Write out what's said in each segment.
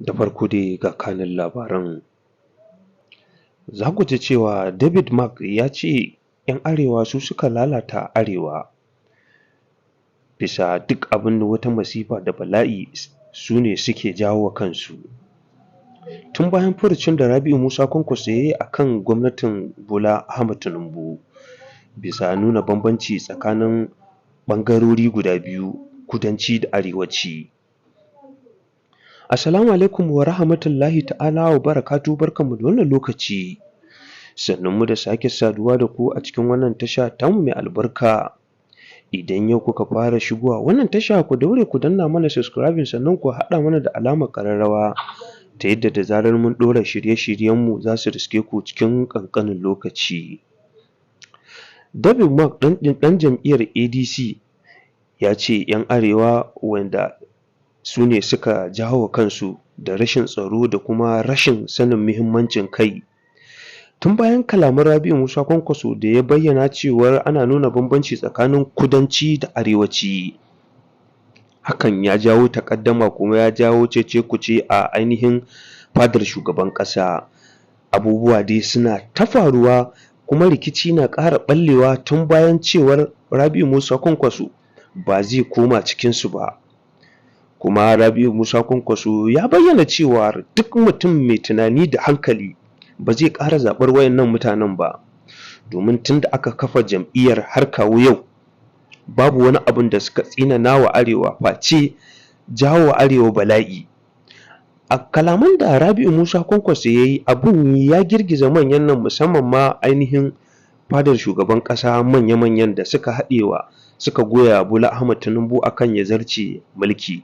Da farko dai ga kanun labaran. Za ku ji cewa David Mark ya ce 'yan Arewa su suka lalata Arewa bisa duk abin da wata masifa da bala'i su ne suke jawo wa kansu. Tun bayan furucin da Rabi'u Musa Kwankwaso ya yi a kan gwamnatin Bola Ahmad Tinubu bisa nuna bambanci tsakanin ɓangarori guda biyu, kudanci da arewaci. Assalamu alaikum wa rahmatullahi ta'ala wa barakatuhu. Barkanmu da wannan lokaci. Sannunmu da sake saduwa da ku a cikin wannan tasha tamu mai albarka. Idan yau kuka fara shigowa wannan tasha, ku daure ku danna mana subscribing, sannan ku haɗa mana da alamar ƙararrawa, ta yadda da zarar mun ɗora shirye-shiryenmu za su riske ku cikin ƙanƙanin lokaci. David Mark, ɗan jam'iyyar ADC, ya ce 'yan Arewa wanda su ne suka jawo wa kansu da rashin tsaro da kuma rashin sanin muhimmancin kai. Tun bayan kalaman Rabi'u Musa Kwankwaso da ya bayyana cewar ana nuna bambanci tsakanin kudanci da arewaci, hakan ya jawo taƙaddama kuma ya jawo cece-kuce a ainihin fadar shugaban ƙasa. Abubuwa dai suna ta faruwa, kuma rikici na ƙara ɓallewa tun bayan cewar Rabi'u Musa Kwankwaso ba zai koma cikinsu ba. Kuma Rabi'u Musa Kwankwaso ya bayyana cewa duk mutum mai tunani da hankali ba zai ƙara zaɓar waɗannan mutanen ba, domin tun da aka kafa jam'iyyar har kawo yau babu wani abun da suka tsinana wa Arewa face jawo wa Arewa bala'i. A kalaman da Rabi'u Musa Kwankwaso ya yi, abun ya girgiza manyan nan, musamman ma ainihin fadar shugaban ƙasa, manya-manyan da suka haɗewa suka goya Bola Ahmad Tinubu akan ya zarce mulki,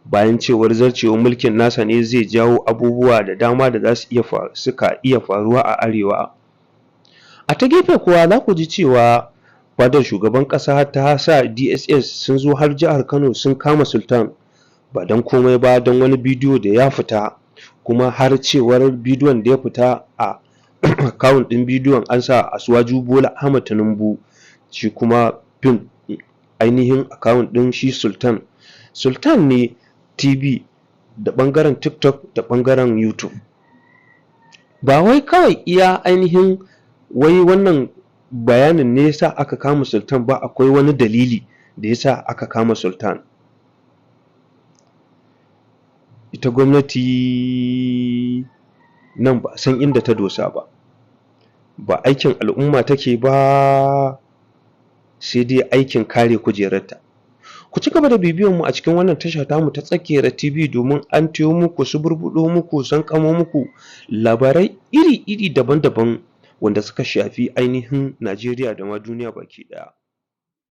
bayan cewar zarcewar mulkin nasa ne zai jawo abubuwa da dama da za su iya suka iya faruwa a Arewa. A ta gefe kuwa, za ku ji cewa fadar shugaban ƙasa ta sa DSS sun zo har jihar Kano sun kama Sultan, ba don komai ba don wani bidiyo da ya fita, kuma har cewar bidiyon da ya fita, a account ɗin bidiyon an sa Asiwaju Bola Ahmad Tinubu, shi kuma fim ainihin account ɗin shi Sultan, Sultan ne TV, da ɓangaren TikTok da ɓangaren YouTube. Ba wai kawai iya ainihin wai wannan bayanin ne yasa aka kama Sultan ba, akwai wani dalili da yasa aka kama Sultan. Ita gwamnati nan ba a san inda ta dosa ba, ba aikin al'umma take ba, sai dai aikin kare kujerarta. Ku ci gaba da bibiyan mu a cikin wannan tasha tamu ta Tsakera TV domin an tayo muku, suburbuɗo muku, sanƙamo muku labarai iri-iri, daban-daban, wanda suka shafi ainihin Najeriya da ma duniya baki ɗaya.